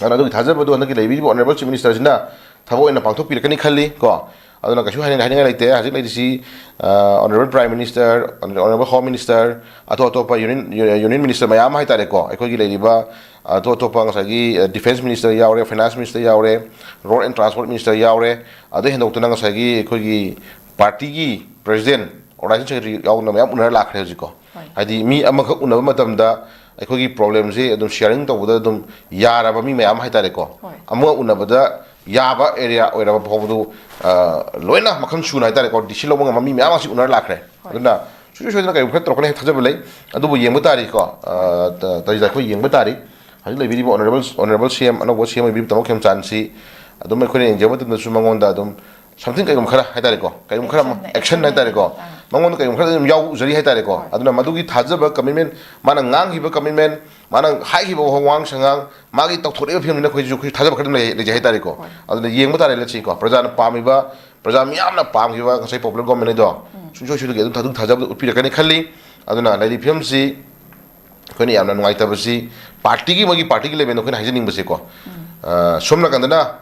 ꯑꯗꯨꯅ ꯑꯗꯨꯒꯤ ꯊꯥꯖꯕꯗꯣ ꯍꯟꯗꯛꯀꯤ ꯂꯩꯕꯤꯔꯤꯕ Honourable Chief Minister ꯁꯤꯅ ꯊꯕꯛ ꯑꯣꯏꯅ ꯄꯥꯡꯊꯣꯛꯄꯤꯔꯛꯀꯅꯤ ꯈꯜꯂꯤ ꯀꯣ꯫ ꯑꯗꯨꯅ ꯀꯩꯁꯨ ꯍꯥꯏꯅꯤꯡꯉꯥꯏ ꯍꯥꯏꯅꯤꯡꯉꯥꯏ ꯂꯩꯇꯦ꯫ ꯍꯧꯖꯤꯛ ꯂꯩꯔꯤꯁꯤ, ꯑ, Honourable Prime Minister, Honourable Home Minister, ꯑꯇꯣꯞ ꯑꯇꯣꯞꯄ Union, Union Minister ꯃꯌꯥꯝ ꯑꯃ ꯍꯥꯏꯇꯥꯔꯦꯀꯣ, ꯑꯩꯈꯣꯏꯒꯤ ꯂꯩꯔꯤꯕ, ꯑ, ꯑꯇꯣꯞ ꯑꯇꯣꯞꯄ ꯉꯁꯥꯏꯒꯤ, ꯑ, Defence Minister ꯌꯥꯎꯔꯦ, Finance Minister ꯌꯥꯎꯔꯦ, Road and Transport Minister ꯌꯥꯎꯔꯦ, ꯑꯗꯨ ꯍꯦꯟꯗꯣꯛꯇꯅ ꯉꯁꯥꯏꯒꯤ ꯑꯩꯈꯣꯏꯒꯤ party ꯒꯤ President, Organisation Secretary ꯌꯥꯎꯗꯅ ꯃꯌꯥꯝ ꯎꯅꯔ ꯂꯥꯛꯈ꯭ꯔꯦ ꯍꯧꯖꯤꯛꯀꯣ꯫ ꯍꯣꯏ꯫ ꯍꯥꯏꯗꯤ ꯃꯤ ꯑꯃꯈꯛ ꯎꯅꯕ ꯃꯇꯝꯗ ꯑꯩꯈꯣꯏꯒꯤ problem ꯁꯦ ꯑꯗꯨꯝ sharing ꯇꯧꯕꯗ ꯑꯗꯨꯝ ꯌꯥꯔꯕ ꯃꯤ ꯃꯌꯥꯝ ꯍꯥꯏꯇꯥꯔꯦꯀꯣ꯫ ꯍꯣꯏ꯫ ꯑꯃ ꯎꯅꯕꯗ ꯌꯥꯕ area ꯑꯣꯏꯔꯕ ꯐꯥꯎꯕꯗꯨ, ꯑ, ꯂꯣꯏꯅ ꯃꯈꯜ ꯁꯨꯅ ꯍꯥꯏꯇꯥꯔꯦꯀꯣ, decision ꯂꯧꯕ ꯉꯝꯕ ꯃꯤ ꯃꯌꯥꯝ ꯑꯁꯤ ꯎꯅꯔ ꯂꯥꯛꯈ꯭ꯔꯦ꯫ ꯍꯣꯏ꯫ ꯑꯗꯨꯅ ꯁꯨꯡꯁꯣꯏ ꯁꯣꯏꯗꯅ ꯀꯩꯒꯨꯝꯕ ꯈꯔ ꯇꯧꯔꯛꯀꯅꯤ ꯍꯥꯏꯅ ꯊꯥꯖꯕ ꯂꯩ꯫ ꯑꯗꯨꯕꯨ ꯌꯦꯡꯕ ꯇꯥꯔꯤꯀꯣ꯫ ꯑ, ꯇ-, ꯇꯔꯤꯖꯥ ꯑꯩꯈꯣꯏ ꯌꯦꯡꯕ ꯇꯥꯔꯤ꯫ ꯍꯧꯖꯤꯛ ꯂꯩꯕꯤꯔꯤꯕ Honourable, Honourable C M, ꯑꯅꯧꯕ C M ꯑꯣꯏꯕꯤꯔꯤꯕ ꯇꯥꯃꯣ ꯈꯦꯝꯆꯥꯟꯁꯤ ꯑꯗꯨꯝ ꯑꯩꯈꯣꯏꯅ ꯌꯦꯡꯖꯕ ꯃꯇꯝꯗꯗꯁꯨ ꯃꯉꯣꯟꯗ ꯑꯗꯨꯝ something ꯀꯩꯒꯨꯝꯕ ꯈꯔ ꯍꯥꯏꯇꯥꯔꯦꯀꯣ, ꯀꯩꯒꯨꯝꯕ ꯈꯔ ꯑꯃ Action, action action ꯍꯥꯏꯇꯥꯔꯦꯀꯣ, ꯑꯥ꯫ ꯃꯉꯣꯟꯗ ꯀꯩꯒꯨꯝꯕ ꯈꯔ ꯑꯗꯨꯝ ꯌꯥꯎꯖꯔꯤ ꯍꯥꯏꯇꯥꯔꯦꯀꯣ꯫ ꯍꯣꯏ꯫ ꯑꯗꯨꯅ ꯃꯗꯨꯒꯤ ꯊꯥꯖꯕ, commitment, ꯃꯥꯅ ꯉꯥꯡꯈꯤꯕ commitment, ꯃꯥꯅ ꯍꯥꯏꯈꯤꯕ ꯋꯥꯉꯥꯡ ꯁꯉꯥꯡ, ꯃꯥꯒꯤ ꯇꯧꯊꯣꯔꯛꯏꯕ ꯐꯤꯕꯝꯁꯤꯅ ꯑꯩꯈꯣꯏꯁꯨ, ꯑꯩꯈꯣꯏꯁꯨ ꯊꯥꯖꯕ ꯈꯔ ꯑꯗꯨꯝ ꯂꯩ-, ꯂꯩꯖꯩ ꯍꯥꯏꯇꯥꯔꯦꯀꯣ꯫ ꯍꯣꯏ꯫ ꯑꯗꯨꯅ ꯌꯦꯡꯕ ꯇꯥꯔꯦ, let's see ꯀꯣ, ꯄ꯭ꯔꯖꯥꯅ ꯄꯥꯝꯃꯤꯕ, ꯄ꯭ꯔꯖꯥ ꯃꯤꯌꯥꯝꯅ ꯄꯥꯝꯈꯤꯕ ꯉꯁꯥꯏ popular government ꯍꯥꯏꯗꯣ ꯎꯝ꯫ ꯁꯨꯡꯁꯣꯏ ꯁꯣꯏꯗꯅ ꯑꯗꯨꯝ ꯊꯥꯖ-, ꯊꯥꯖꯕꯗ ꯎꯠꯄꯤꯔꯛꯀꯅꯤ ꯈꯜꯂꯤ꯫ ꯑꯗꯨꯅ ꯂꯩꯔꯤꯕ ꯐꯤꯕꯝꯁꯤ ꯑꯩꯈꯣꯏꯅ ꯌꯥꯝꯅ ꯅꯨꯡꯉꯥꯏꯇꯕꯁꯤ, party ꯒꯤ, ꯃꯣꯏꯒꯤ party ꯒꯤ level ꯗ ꯑꯩꯈꯣꯏꯅ ꯍꯥꯏꯖꯅꯤꯡꯕꯁꯦꯀꯣ, ꯎꯝ꯫ ꯑ, ꯁꯣꯝ ꯅꯥꯀꯟꯗꯅ